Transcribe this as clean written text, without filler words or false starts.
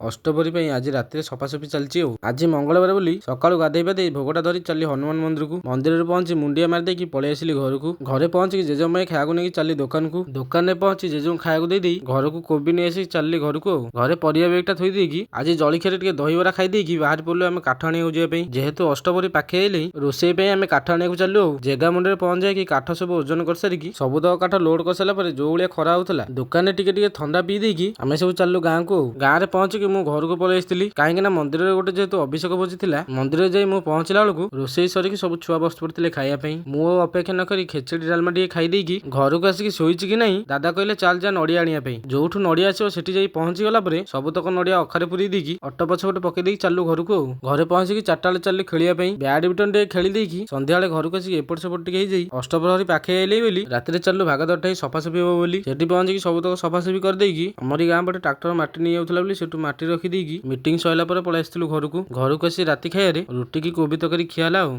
ଅଷ୍ଟପ୍ରହରୀ ପାଇଁ ଆଜି ରାତିରେ ସଫାସଫି ଚାଲିଛି ଆଉ ଆଜି ମଙ୍ଗଳବାର ବୋଲି ସକାଳୁ ଗାଧେଇ ପାଧେଇ ଭୋଗଟା ଧରି ଚାଲି ହନୁମାନ ମନ୍ଦିରକୁ। ମନ୍ଦିରରେ ପହଞ୍ଚି ମୁଣ୍ଡିଆ ମାରିଦେଇକି ପଳେଇ ଆସିଲି ଘରକୁ। ଘରେ ପହଞ୍ଚିକି ଜେଜେଙ୍କ ପାଇଁ ଖାଇବାକୁ ନେଇକି ଚାଲି ଦୋକାନକୁ। ଦୋକାନରେ ପହଞ୍ଚି ଜେଜେଙ୍କୁ ଖାଇବାକୁ ଦେଇଦେଇ ଘରକୁ କୋବି ନେଇ ଆସିକି ଚାଲିଲି ଘରକୁ। ଆଉ ଘରେ ପରିବା ବେଗଟା ଥୋଇ ଦେଇକି ଆଜି ଜଳଖିଆରେ ଟିକେ ଦହିବରା ଖାଇ ଦେଇକି ବାହାରି ପଡ଼ିଲୁ ଆମେ କାଠ ଆଣିବାକୁ ଯିବା ପାଇଁ। ଯେହେତୁ ଅଷ୍ଟପ୍ରହରୀ ପାଖେଇ ଆଇଲେ, ରୋଷେଇ ପାଇଁ ଆମେ କାଠ ଆଣିବାକୁ ଚାଲିଲୁ। ଆଉ ଜେଗା ମୁଣ୍ଡରେ ପହଞ୍ଚି ଯାଇକି କାଠ ସବୁ ଓଜନ କରିସାରିକି, ସବୁତକ କାଠ ଲୋଡ କରିସାରିଲା ପରେ, ଯୋଉ ଭଳିଆ ଖରା ହଉଥିଲା, ଦୋକାନରେ ଟିକେ ଟିକେ ଥଣ୍ଡା ପିଇ ଦେଇକି ଆମେ ସବୁ ଚାଲିଲୁ ଗାଁକୁ। ଆଉ ଗାଁରେ ପହଞ୍ଚିକି ମୁଁ ଘରକୁ ପଳେଇ ଆସିଥିଲି, କାହିଁକି ନା ମନ୍ଦିରରେ ଗୋଟେ ଯେହେତୁ ଅଭିଷେକ ଭୋଜି ଥିଲା। ମନ୍ଦିରରେ ଯାଇ ମୁଁ ପହଞ୍ଚିଲା ବେଳକୁ ରୋଷେଇ ସରିକି ସବୁ ଛୁଆ ବସି ପଡ଼ିଥିଲେ ଖାଇବା ପାଇଁ। ମୁଁ ଆଉ ଅପେକ୍ଷା ନ କରି ଖେଚେଡ଼ି ଡାଲମା ଟିକେ ଖାଇ ଦେଇକି ଘରକୁ ଆସିକି ଶୋଇଛି କି ନାହିଁ, ଦାଦା କହିଲେ ଚାଲ ଯା ନଡ଼ିଆ ଆଣିବା ପାଇଁ। ଯୋଉଠୁ ନଡ଼ିଆ ଆସିବ ସେଠି ଯାଇ ପହଞ୍ଚି ଗଲା ପରେ ସବୁତକ ନଡ଼ିଆ ଅଖାରେ ପୁରେଇ ଦେଇକି ଅଟୋ ପଛପଟେ ପକେଇ ଦେଇକି ଚାଲୁ ଘରକୁ। ଆଉ ଘରେ ପହଞ୍ଚିକି 4ଟା ବେଳେ ଚାଲିଲି ଖେଳିବା ପାଇଁ। ବ୍ୟାଡମିଣ୍ଟନ ଟିକେ ଖେଳି ଦେଇକି ସନ୍ଧ୍ୟାବେଳେ ଘରକୁ ଆସିକି ଏପଟ ସେପଟ ଟିକେ ହେଇଯାଇ, ଅଷ୍ଟପ୍ରହରୀ ପାଖେଇ ଆଇଲେ ବୋଲି ରାତିରେ ଚାଲିଲୁ ଭାଗଦଟା ହେଇ ସଫାସଫି ହବ ବୋଲି। ସେଠି ପହଞ୍ଚିକି ସବୁତକ ସଫାସଫି କରିଦେଇକି, ଆମରି ଗାଁ ପଟେ ଟ୍ରାକ୍ଟର ମାଟି ନେଇଯାଉଥିଲା ବୋଲି ସେଠୁ ମାଟି ରଖିଦେଇକି ମିଟିଂ ସରିଲା ପରେ ପଳେଇ ଆସିଥିଲୁ ଘରକୁ। ଘରକୁ ଆସି ରାତି ଖାଇବାରେ ରୁଟି କି କୋବି ତରକାରୀ ଖିଆ ହେଲା। ଆଉ